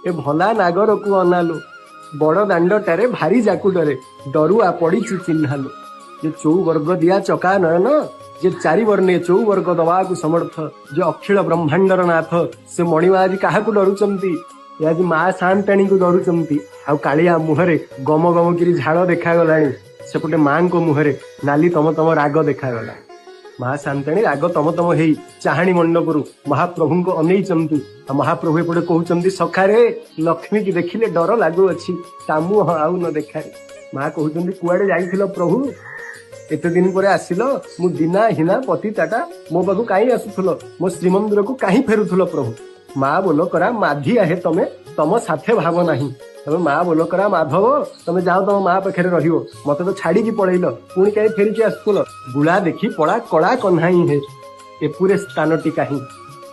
ଏ ଭଲା ନାଗରକୁ ଅନାଲୋ, ବଡ ଦାଣ୍ଡଟାରେ ଭାରି ଜାକୁଡରେ ଡରୁଆ ପଡିଛି ଚିହ୍ନାଲୋ। ଯେ ଚଉବର୍ଗ ଦିଆ ଚକା ନୟନ, ଯେ ଚାରି ବର୍ଣ୍ଣେ ଚଉବର୍ଗ ଦବାକୁ ସମର୍ଥ, ଯେ ଅଖିଳ ବ୍ରହ୍ମାଣ୍ଡର ନାଥ, ସେ ମଣିମା ଆଜି କାହାକୁ ଡରୁଛନ୍ତି? ଏ ଆଜି ମା ସାଆନ୍ତାଣୀଙ୍କୁ ଡରୁଛନ୍ତି। ଆଉ କାଳିଆ ମୁହଁରେ ଗମ ଗମ କିରି ଝାଳ ଦେଖାଗଲାଣି, ସେପଟେ ମାଙ୍କ ମୁହଁରେ ନାଲି ତମ ତମ ରାଗ ଦେଖାଗଲା। ମା ସାନ୍ତାଣୀ ରାଗ ତମ ତମ ହେଇ ଚାହାଣୀ ମଣ୍ଡପରୁ ମହାପ୍ରଭୁଙ୍କୁ ଅନେଇଛନ୍ତି। ଆଉ ମହାପ୍ରଭୁ ଏପଟେ କହୁଛନ୍ତି, ସଖାରେ ଲକ୍ଷ୍ମୀ କି ଦେଖିଲେ ଡର ଲାଗୁଅଛି, ତା ମୁହଁ ଆଉ ନ ଦେଖାରେ। ମା କହୁଛନ୍ତି, କୁଆଡେ ଯାଇଥିଲ ପ୍ରଭୁ, ଏତେ ଦିନ ପରେ ଆସିଲ? ମୁଁ ଦିନା ହୀନା ପତିତାଟା, ମୋ ପାଖକୁ କାହିଁ ଆସୁଥିଲ? ମୋ ଶ୍ରୀମନ୍ଦିରକୁ କାହିଁ ଫେରୁଥିଲ ପ୍ରଭୁ? ମା ବୋଲ କରା ମାଧିଆ ହେ ତମେ, ତମ ସାଥେ ଭାବ ନାହିଁ। ତମେ ମା ବୋଲ କରା ମାଧବ, ତମେ ଯାଅ ତମ ମା ପାଖରେ ରହିବ, ମତେ ତ ଛାଡିକି ପଳେଇଲ, ପୁଣି କାହିଁ ଫେରିକି ଆସୁଥିଲ? ଗୁଳା ଦେଖି ପଳା କଳା କହ୍ନାଇ ହେ, ଏପୁରେ ସ୍ଥାନଟି କାହିଁ?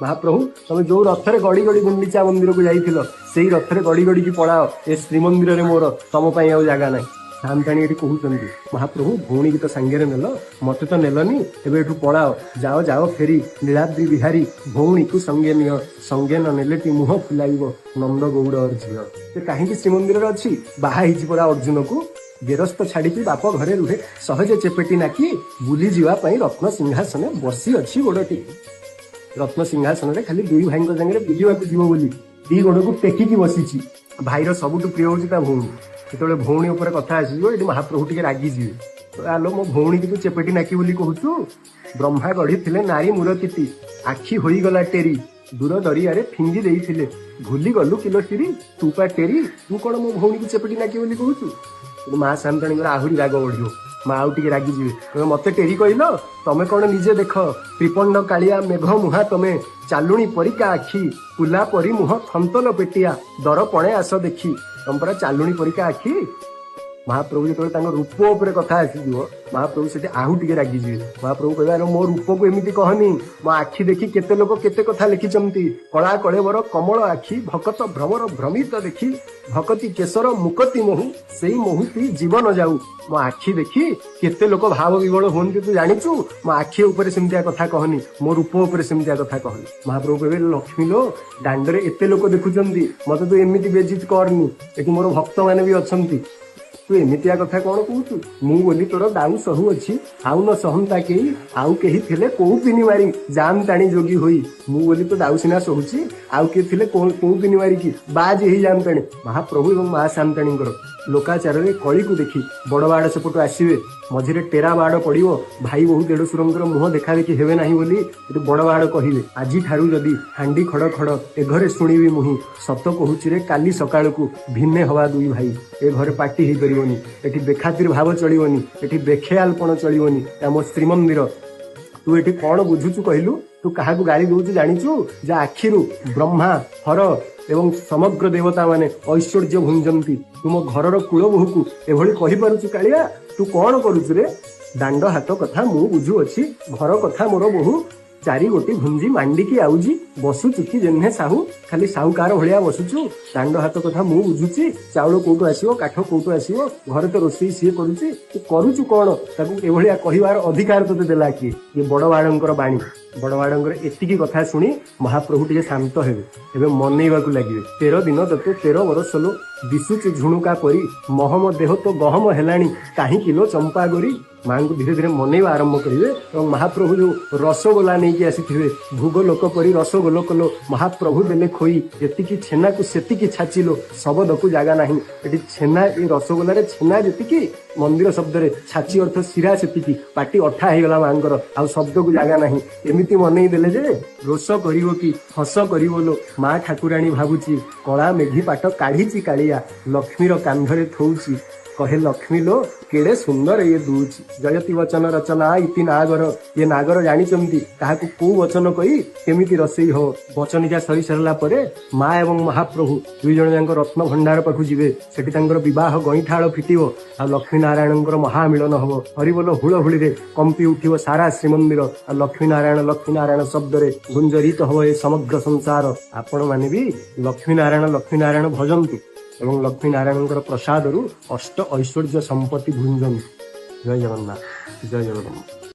ମହାପ୍ରଭୁ, ତମେ ଯୋଉ ରଥରେ ଗଡି ଗଡି ଗୁଣ୍ଡିଚା ମନ୍ଦିରକୁ ଯାଇଥିଲ, ସେଇ ରଥରେ ଗଡି ଗଡିକି ପଳାଅ, ଏ ଶ୍ରୀମନ୍ଦିରରେ ମୋର ତମ ପାଇଁ ଆଉ ଜାଗା ନାହିଁ। ସାନ୍ତାଣୀ ଏଠି କହୁଛନ୍ତି, ମହାପ୍ରଭୁ ଭଉଣୀକି ତ ସାଙ୍ଗରେ ନେଲ, ମତେ ତ ନେଲନି, ଏବେ ଏଠୁ ପଳାଅ, ଯାଅ ଯାଅ ଫେରି ନୀଳାଦ୍ରି ବିହାରୀ, ଭଉଣୀକୁ ସଙ୍ଗେ ନିଅ, ସଙ୍ଗେ ନ ନେଲେ ଟି ମୁହଁ ଫୁଲାଇବ ନନ୍ଦ ଗୌଡ଼ ଝିଅ। ସେ କାହିଁକି ଶ୍ରୀମନ୍ଦିରରେ ଅଛି? ବାହା ହେଇଛି ପରା ଅର୍ଜୁନକୁ। ଗେରସ୍ତ ଛାଡିକି ବାପ ଘରେ ରୁହେ ସହଜେ ଚେପେଟି ନାକି, ବୁଲି ଯିବା ପାଇଁ ରତ୍ନ ସିଂହାସନ ବସି ଅଛି ଗୋଡଟି। ରତ୍ନ ସିଂହାସନରେ ଖାଲି ଦୁଇ ଭାଇଙ୍କ ସାଙ୍ଗରେ ବୁଲିବାକୁ ଯିବ ବୋଲି ଦି ଗୋଡକୁ ଟେକିକି ବସିଛି। ଭାଇର ସବୁଠୁ ପ୍ରିୟ ହଉଛି ତା ଭଉଣୀ। ଯେତେବେଳେ ଭଉଣୀ ଉପରେ କଥା ଆସିଯିବ, ଏଠି ମହାପ୍ରଭୁ ଟିକେ ରାଗିଯିବେ। ଆଲୋ ମୋ ଭଉଣୀକି ତୁ ଚେପେଟି ନାକି ବୋଲି କହୁଛୁ? ବ୍ରହ୍ମା ଗଢିଥିଲେ ନାରୀ ମୂରତିଟି, ଆଖି ହୋଇଗଲା ଟେରି, ଦୂର ଦରିଆରେ ଫିଙ୍ଗି ଦେଇଥିଲେ, ଭୁଲି ଗଲୁ କିଲୋ ସିରି, ତୁ ପା ଟେରି, ତୁ କଣ ମୋ ଭଉଣୀକୁ ଚେପେଟି ନାକି ବୋଲି କହୁଛୁ? କିନ୍ତୁ ମା ସାନ୍ତାଣୀଙ୍କର ଆହୁରି ରାଗ ବଢିବ। ମା ଆଉ ଟିକେ ରାଗିଯିବେ, କହିବେ ମତେ ଟେରି କହିଲ, ତମେ କଣ ନିଜେ ଦେଖ, ତ୍ରିପଣ୍ଡ କାଳିଆ ମେଘ ମୁହାଁ ତମେ, ଚାଲୁଣି ପରିକା ଆଖି, କୁଲା ପରି ମୁହଁ ଥନ୍ତଲ ପେଟିଆ, ଦର ପଣେ ଆସ ଦେଖି, ତମ ପରା ଚାଲୁଣି ପରିକା ଆଖି। ମହାପ୍ରଭୁ ଯେତେବେଳେ ତାଙ୍କ ରୂପ ଉପରେ କଥା ଆସିଯିବ, ମହାପ୍ରଭୁ ସେଠି ଆହୁ ଟିକେ ରାଗିଯିବେ। ମହାପ୍ରଭୁ କହିବେ, ଆରେ ମୋ ରୂପକୁ ଏମିତି କହନି, ମୋ ଆଖି ଦେଖି କେତେ ଲୋକ କେତେ କଥା ଲେଖିଛନ୍ତି। କଳା କଳେବର କମଳ ଆଖି, ଭକତ ଭ୍ରମର ଭ୍ରମିତ ଦେଖି, ଭକତି କେଶର ମୁକତି ମହୁ, ସେଇ ମହୁ ପିଇ ଜୀବନ ଯାଉ। ମୋ ଆଖି ଦେଖି କେତେ ଲୋକ ଭାବ ବିହ୍ୱଳ ହୁଅନ୍ତି ତୁ ଜାଣିଛୁ? ମୋ ଆଖି ଉପରେ ସେମିତିଆ କଥା କହନି, ମୋ ରୂପ ଉପରେ ସେମିତିଆ କଥା କହନି। ମହାପ୍ରଭୁ କହିବେ, ଲକ୍ଷ୍ମୀ ଲୋ, ଦାଣ୍ଡରେ ଏତେ ଲୋକ ଦେଖୁଛନ୍ତି, ମତେ ତୁ ଏମିତି ବେଜିତ କରନି, ଏଠି ମୋର ଭକ୍ତ ମାନେ ବି ଅଛନ୍ତି, ତୁ ଏମିତିଆ କଥା କଣ କହୁଛୁ? ମୁଁ ବୋଲି ତୋର ଦାଉ ସହୁ ଅଛି, ଆଉ ନ ସହନ୍ତା କେହି, ଆଉ କେହି ଥିଲେ କୋଉ ପିନି ମାରି ଜାମତାଣି ଯୋଗୀ ହୋଇ। ମୁଁ ବୋଲି ତ ଦାଉ ସିନା ସହୁଛି, ଆଉ କିଏ ଥିଲେ କୋଉ ପିନି ମାରିକି ବାଜ ହେଇ ଜାମତାଣି। ମହାପ୍ରଭୁ ଏବଂ ମା ସାନ୍ତାଣୀଙ୍କର ଲୋକାଚାରରେ କଳିକୁ ଦେଖି ବଡ ବାଡ ସେପଟୁ ଆସିବେ, ମଝିରେ ଟେରା ବାଡ ପଡିବ, ଭାଇ ବୋହୁ ଦେଢଶୁରଙ୍କର ମୁହଁ ଦେଖା ଦେଖି ହେବେ ନାହିଁ ବୋଲି ଏଠି ବଡ ବାଡ କହିବେ, ଆଜିଠାରୁ ଯଦି ହାଣ୍ଡି ଖଡ ଖଡ ଏ ଘରେ ଶୁଣିବି ମୁହିଁ, ସତ କହୁଛି ରେ କାଲି ସକାଳକୁ ଭିନ୍ନେ ହବା ଦୁଇ ଭାଇ। ଏ ଘରେ ପାଟି ହେଇପାରିବନି, ଏଠି ବେଖାତିର ଭାବ ଚଳିବନି, ଏଠି ବେଖେୟାଲପଣ ଚଳିବନି, ଆମ ଶ୍ରୀମନ୍ଦିର। ତୁ ଏଠି କଣ ବୁଝୁଛୁ କହିଲୁ? ତୁ କାହାକୁ ଗାଳି ଦଉଛୁ ଜାଣିଛୁ? ଯା ଆଖିରୁ ବ୍ରହ୍ମା ହର ଏବଂ ସମଗ୍ର ଦେବତା ମାନେ ଐଶ୍ୱର୍ଯ୍ୟ ଭୁଞ୍ଜନ୍ତି, ତୁ ମୋ ଘରର କୂଳ ବୋହୂକୁ ଏଭଳି କହିପାରୁଛୁ କାଳିଆ? ତୁ କଣ କରୁଛୁ ରେ? ଦାଣ୍ଡ ହାତ କଥା ମୁଁ ବୁଝୁଅଛି, ଘର କଥା ମୋର ବୋହୂ ଚାରି ଗୋଟି ଭୁଞ୍ଜି ମାଣ୍ଡିକି ଆଉଜି ବସୁଛୁ କି ଯେହ୍ନେ ସାହୁ, ଖାଲି ସାହୁକାର ଭଳିଆ ବସୁଛୁ। ଦାଣ୍ଡ ହାତ କଥା ମୁଁ ବୁଝୁଛି, ଚାଉଳ କୋଉଠୁ ଆସିବ, କାଠ କୋଉଠୁ ଆସିବ, ଘରେ ତ ରୋଷେଇ ସିଏ କରୁଛି, ତୁ କରୁଛୁ କଣ? ତାକୁ ଏଭଳିଆ କହିବାର ଅଧିକାର ତୋତେ ଦେଲା କିଏ? ଇଏ ବଡ ବାଡଙ୍କର ବାଣୀ। ବଡ ବାଡଙ୍କର ଏତିକି କଥା ଶୁଣି ମହାପ୍ରଭୁ ଟିକେ ଶାନ୍ତ ହେବେ, ଏବେ ମନେଇବାକୁ ଲାଗିବେ। 13 ଦିନ ତତେ 13 ବରଷ ଲୋ, ଦିଶୁଛୁ ଝୁଣୁକା ପରି, ମହମ ଦେହ ତ ଗହମ ହେଲାଣି, କାହିଁକି ଲୋ ଚମ୍ପା ଗୋରି। ମାଙ୍କୁ ଧୀରେ ଧୀରେ ମନେଇବା ଆରମ୍ଭ କରିବେ ଏବଂ ମହାପ୍ରଭୁ ଯୋଉ ରସଗୋଲା ନେଇକି ଆସିଥିବେ, ଭୋଗ ଲୋକ ପରି ରସଗୋଲ କଲୋ ମହାପ୍ରଭୁ ଦେଲେ ଖୋଇ, ଏତିକି ଛେନାକୁ ସେତିକି ଛାଚିଲୋ, ଶବଦକୁ ଜାଗା ନାହିଁ। ଏଠି ଛେନା, ଏ ରସଗୋଲାରେ ଛେନା ଯେତିକି, ମନ୍ଦିର ଶବ୍ଦରେ ଛାଚି ଅର୍ଥ ଶିରା ସେତିକି, ପାଟି ଅଠା ହେଇଗଲା ମାଙ୍କର, ଆଉ ଶବ୍ଦକୁ ଜାଗା ନାହିଁ। ଏମିତି ମନେଇ ଦେଲେ ଯେ ରୋଷ କରିବ କି ହସ କରିବ ଲୋ। ମା ଠାକୁରାଣୀ ଭାବୁଛି କଳା ମେଘି ପାଟ କାଢିଛି କାଳିଆ, ଲକ୍ଷ୍ମୀର କାନ୍ଧରେ ଥୋଉଛି, କହେ ଲକ୍ଷ୍ମୀ ଲୋ କେଡେ ସୁନ୍ଦର ଇଏ ଦଉଛି। ଜୟତି ବଚନ ରଚନା ଇତି ନାଗର, ଇଏ ନାଗର ଜାଣିଛନ୍ତି କାହାକୁ କୋଉ ବଚନ କହି କେମିତି ରସେଇ ହବ। ବଚନିକା ସରି ସାରିଲା ପରେ ମା ଏବଂ ମହାପ୍ରଭୁ ଦୁଇ ଜଣ ଯାକ ରତ୍ନ ଭଣ୍ଡାର ପାଖକୁ ଯିବେ, ସେଠି ତାଙ୍କର ବିବାହ ଗଇଁଠାଳ ଫିଟିବ ଆଉ ଲକ୍ଷ୍ମୀ ନାରାୟଣଙ୍କର ମହାମିଳନ ହବ। ହରିବୋଲ ହୁଳହୁଳିରେ କମ୍ପି ଉଠିବ ସାରା ଶ୍ରୀମନ୍ଦିର, ଆଉ ଲକ୍ଷ୍ମୀ ନାରାୟଣ ଲକ୍ଷ୍ମୀ ନାରାୟଣ ଶବ୍ଦରେ ଗୁଞ୍ଜରିତ ହବ ଏ ସମଗ୍ର ସଂସାର। ଆପଣ ମାନେ ବି ଲକ୍ଷ୍ମୀ ନାରାୟଣ ଲକ୍ଷ୍ମୀ ନାରାୟଣ ଭଜନ୍ତୁ ଏବଂ ଲକ୍ଷ୍ମୀ ନାରାୟଣଙ୍କର ପ୍ରସାଦରୁ ଅଷ୍ଟ ଐଶ୍ୱର୍ଯ୍ୟ ସମ୍ପତ୍ତି ଭୁଞ୍ଜନ୍ତୁ। ଜୟ ଜଗନ୍ନାଥ, ଜୟ ଜଗନ୍ନାଥ।